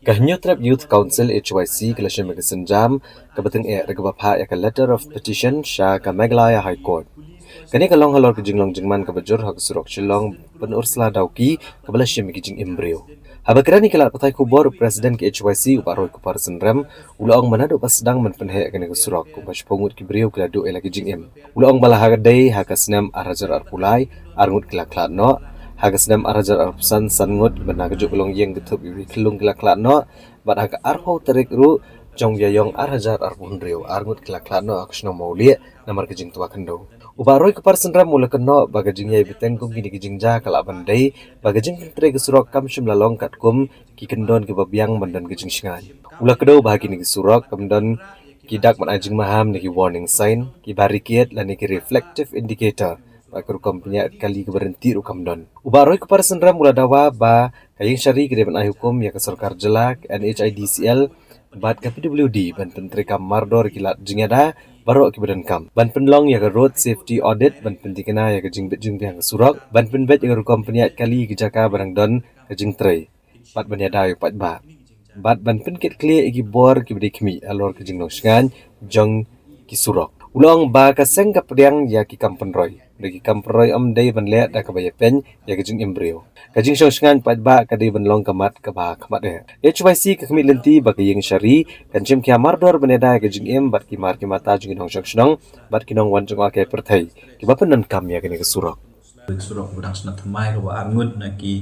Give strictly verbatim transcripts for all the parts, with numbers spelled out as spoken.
Ka Hynñiewtrep Youth Council, H Y C, ka la shim ka sienjam kaba tyngeh da kaba phah ïa ka letter of petition sha ka Meghalaya High Court. Kane ka long halor ka jinglong jingman kaba jur ha ka surok Shillong Pynursla Dawki kaba la shim ïa ki jingim briew. Haba kren ïa ki lad pathai khubor, u President ka H Y C, u Bah Roy Kupar Synrem, u la ong ba naduh ba sdang ban pynheh ïa kane ka surok, kumba shiphew ngut ki briew ki la duh ïa la ki jingim. U la ong ba la ha ka dei ha ka snem ar hajar arphew lai, ar ngut ki la khlad noh, ha ka snem ar hajar arphew san, san ngut, bad na kajuh ka longïing ka thup ïa u Ri Khyllung ki la khlad noh, bad ha ka arphew tarik ruh jong u Ïaïong ar hajar arphew hynriew, ar ngut ki la khlad noh ha ka shnong Mawlieh namar ka jingtwa khyndew. U Bah Roy Kupar Synrem u la kynnoh ba ka jingïai bteng kum kine ki jingjia ka lah ban dei ba ka jingpyntrei ka surok kam shym la long katkum ki kyndon kiba biang ban don ka jingshngaiñ. U la kdew ba ha kine ki surok kam don ki dak ban ai jingmaham ne ki warning sign, ki barricade lane ki reflective indicator, bad ka rukom pynïaid kali kaba ryntih ruh kam don. U Bah Roy Kupar Synrem u la dawa ba ka Ïingshari ka dei ban ai hukum ïa ka sorkar jylla, ka N H I D C L bad ka P W D ban pyntreikam mardor ïa ki lad jingïada baroh kiba donkam, ban pynlong ïa ka road safety audit, ban pynthikna ïa ka jingbit jingbiang ka surok, ban pynbeit ïa ka rukom pynïaid kali ïa ki jaka ba dang don ka jingtrei, bad ban ïada ïa u paidbah, bad ban pynkitkhlieh ïa ki bor kiba dei khmih halor ka jinglong shngaiñ jong ki surok. U la ong ba ka seng ka pdiang ïa ki kam pynroi, da ki kam pynroi ym dei ban leh da kaba ïapeiñ ïa ka jingim briew. Ka jingshong shngaiñ paidbah ka dei ban long ka mat kaba khmat eh. H Y C ka khmih lynti ba ka Ïingshari kan shim khia mardor ban ïada ïa ka jingim bad ki mar ki mata jong ki nongshong shnong bad ki nongwan jngohkai pyrthei kiba pyndonkam ïa kane ka surok. Ka surok ba dang sna thymmai kaba ar ngut na ki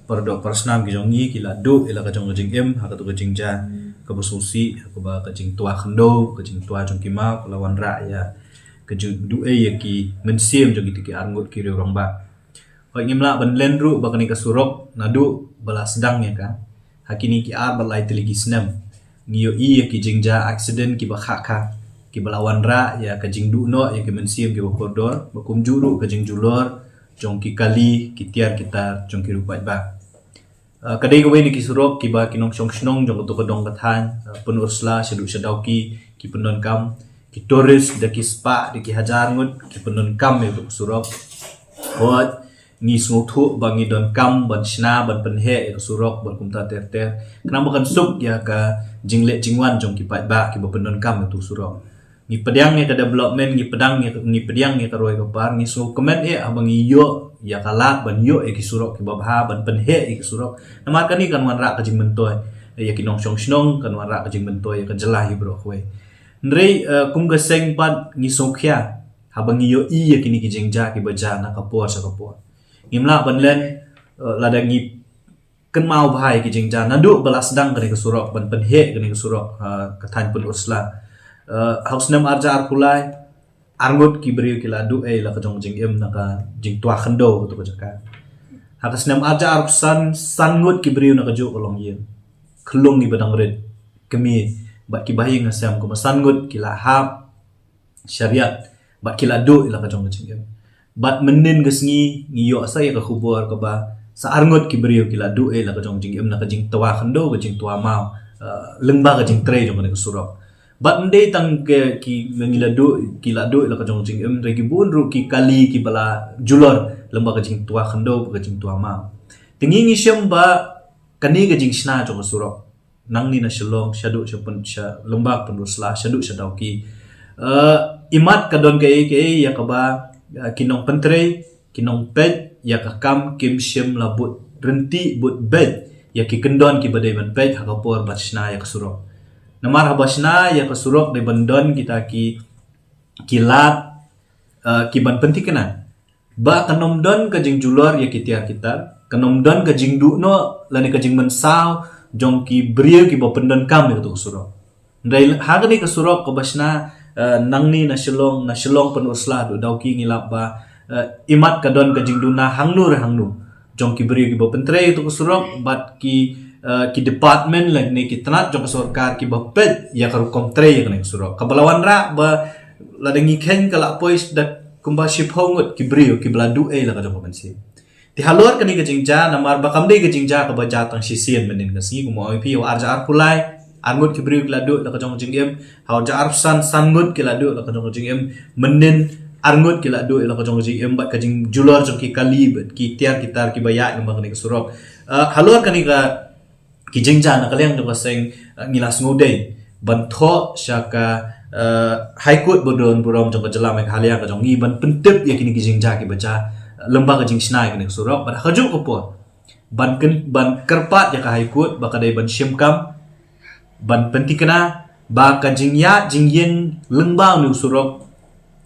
pardoh parsnam ki jong ngi ki la duh ïa la ka jong ka jingim ha katu ka jingjia kaba sngewsih, ha kaba ka jingtwa khyndew, ka jingtwa jong ki maw ka la wanrah ïa ka jingduh ei ïa ki mynsiem jong kita ki ar ngut ki riew rangbah. Hooid, ngim lah ban len ruh ba kane ka surok naduh ba la sdang ïa ka, ha kine ki ar bad lai tylli ki snem ngi ïohi ïa ki jingjia accident kiba khah kha, kiba la wanrah ïa ka jingduh noh ïa ki mynsiem kiba kordor, ba kumjuh ruh ka jingjulor jong ki kali, ki tiar ki tar jong ki riew paidbah. Ah, ka dei kawei na ki surok kiba ki nongshong shnong jong katu ka dong ka thaiñ, ah, Pynursla shaduh sha Dawki ki pyndonkam, ki tourist da ki spah da ki hajar ngut ki pyndonkam ïa katu ka surok. Hooid, ngi sngewthuh ba ngi donkam ban shna ban pynheh ïa ka surok bad kumta ter ter. Khnang ba kan suk ïa ka jingleh jingwan jong ki paidbah kiba pyndonkam ïa katu ka surok. Ngi pdiang ïa ka development, ngi pdiang ïa ka, ngi pdiang ïa ka roi ka par, ngi sngewkmen eh haba ngi ïoh ïa ka lad ban ïoh ïa ki surok kiba bha, ban pynheh ïa ki surok. Namar kane kan wanrah ka jingmyntoi ïa ki nongshong shnong, kan wanrah ka jingmyntoi ïa ka jylla hi baroh kawei. Hynrei, eh, kum ka seng pat ngi sngewkhia haba ngi ïohi ïa kine ki jingjia kiba jia na ka por sha ka por. Ngim lah ban len, eh, lada ngi kynmaw bha ïa ki jingjia naduh ba la sdang kane ka surok, ban pynheh kane ka surok, ha ka thaiñ Pynursla. Eh, ha u snem ar hajar arphew lai, ar ngut ki briew ki la duh ei la ka jong ka jingim na ka jingtwa khyndew katu ka jaka. Ha ka snem ar hajar arphew san, san ngut ki briew na kajuh ka longïing, khyllung kiba dang rit, kmie bad kiba ha ïing ha sem, kumba san ngut ki la hap sha riat bad ki la duh ei la ka jong ka jingim. Bad mynnin ka sngi ngi ïoh sa ïa ka khubor kaba sa ar ngut ki briew ki la duh ei la ka jong ka jingim na ka jingtwa khyndew, ka jingtwa maw, eh, lyngba ka jingtrei jong kane ka surok. Bad ym dei tang ki, ki ngi la duh, ki la duh ei la ka jong ka jingim, hynrei ki bun ruh ki kali kiba la julor lyngba ka jingtwa khyndew, ka jingtwa maw. Te ngi ngi shem ba kane ka jingshna jong ka surok nangne na Shillong shaduh sha Pyn-, sha lyngba Pynursla shaduh sha Dawki, eh, imat ka don kaei kaei ïa kaba, eh, ki nongpyntrei, ki nongpeit ïa ka kam kim shym la bud ryntih bud beit ïa ki kyndon kiba dei ban peit ha ka por ban shna ïa ka surok. Namar haba shna ïa ka surok dei ban don kita ki, ki lad, eh, ki ban pynthikna ba kan ym don ka jingjulor ïa ki tiar ki tar, kan ym don ka jingduh noh lane ka jingmynsaw jong ki briew kiba pyndonkam ïa katu ka surok. Hynrei ha kane ka surok kaba shna, eh, nangne na Shillong, na Shillong Pynursla haduh Dawki, ngi lap ba, eh, imat ka don ka jingduna hangno re hangno jong ki briew kiba pyntrei ïa katu ka surok bad ki, eh, ki department lane ki tnat jong ka sorkar kiba peit ïa ka rukom trei ïa kane ka surok. Kaba la wanrah ba lada ngi kheiñ ka la poi da kumba shiphew ngut ki briew kiba la duh ei la ka jong ka mynsiem. Te halor kane ka jingjia, namar ba kam dei ka jingjia kaba jia tang shisien mynnin ka sngi, kumba ong ïa phi, ha u ar hajar arphew lai ar ngut ki briew ki la duh ei la ka jong ka jingim, ha u ar hajar arphew san san ngut ki la duh ei la ka jong ka jingim, mynnin ar ngut ki la duh ei la ka jong ka jingim bad ka jingjulor jong ki kali bad ki tiar ki tar kiba ïaid lyngba kane ka surok. Ah, halor kane ka ki jingjia na ka liang jong ka seng, eh, ngi la sngewdei ban thoh sha ka, eh, High Court ba don burom jong ka jylla Meghalaya ka jong ngi ban pyntip ïa kine ki jingjia kiba jia, eh, lyngba ka jingshna ïa kane ka surok. Bad ha kajuh ka por ban kyn-, ban kyrpad ïa ka High Court ba ka dei ban shim kam, ban pynthikna ba ka jingïaid jingïeng lyngba une u surok,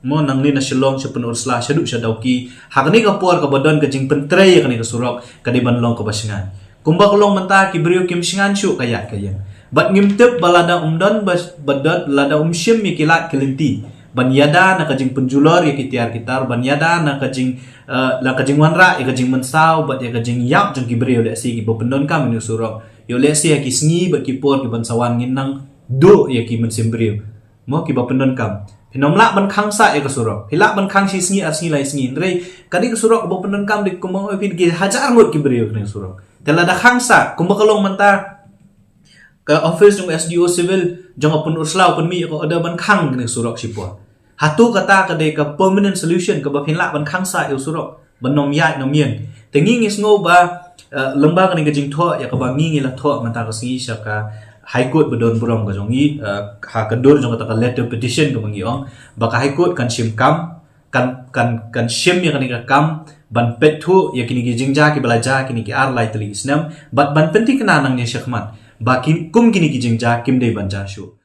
mo, nangne na Shillong sha Pynursla shaduh sha Dawki, ha kane ka por kaba don ka jingpyntrei ïa kane ka surok, ka dei ban long kaba shngaiñ. Kumba ka long mynta, ki briew kim shngaiñ shuh ka ïaid ka ïeng. Bad ngim tip ba lada um don ba, ba don, lada um shim ïa ki lad ki lynti ban ïada na ka jingpynjulor ïa ki tiar ki tar, ban ïada na ka jing, eh, na ka jingwanrah ïa ka jingmynsaw bad ïa ka jingïap jong ki briew, lehse kiba pyndonkam ïa une u surok, ïoh lehse ha ki sngi bad ki por kiban sa wan ngin nang duh ïa ki mynsiem briew, mo, kiba pyndonkam. Phin ym lah ban khang sah ïa ka surok. Phi lah ban khang shi sngi, ar sngi, lai sngi. Hynrei kane ka surok ba pyndonkam, dei kumba ong phi, ki hajar ngut ki briew kane ka surok. Te lada khang sah, kumba ka long mynta, ka office jong S D O Civil jong ka Pynursla u pynmih ïa ka order ban khang kane ka surok shipor. Hato kata ka dei ka permanent solution kaba phin lah ban khang sah ïa u surok ban ym ïaid ym ïeng? Te ngi ngi sngew ba, eh, lyngba kane ka jingthoh ïa kaba ngi ngi la thoh mynta ka sngi sha ka High Court ba don burom ka jong ngi, eh, ha ka dur jong kata ka letter petition kaba ngi ong ba ka High Court kan shim kam, kan, kan, kan shim ïa kane ka kam ban peit thuh ïa kine ki jingjia kiba la jia kine ki ar lai tylli ki snem, bad ban pynthikna nangne shakhmat ba kin, kum kine ki jingjia kim dei ban jia shuh.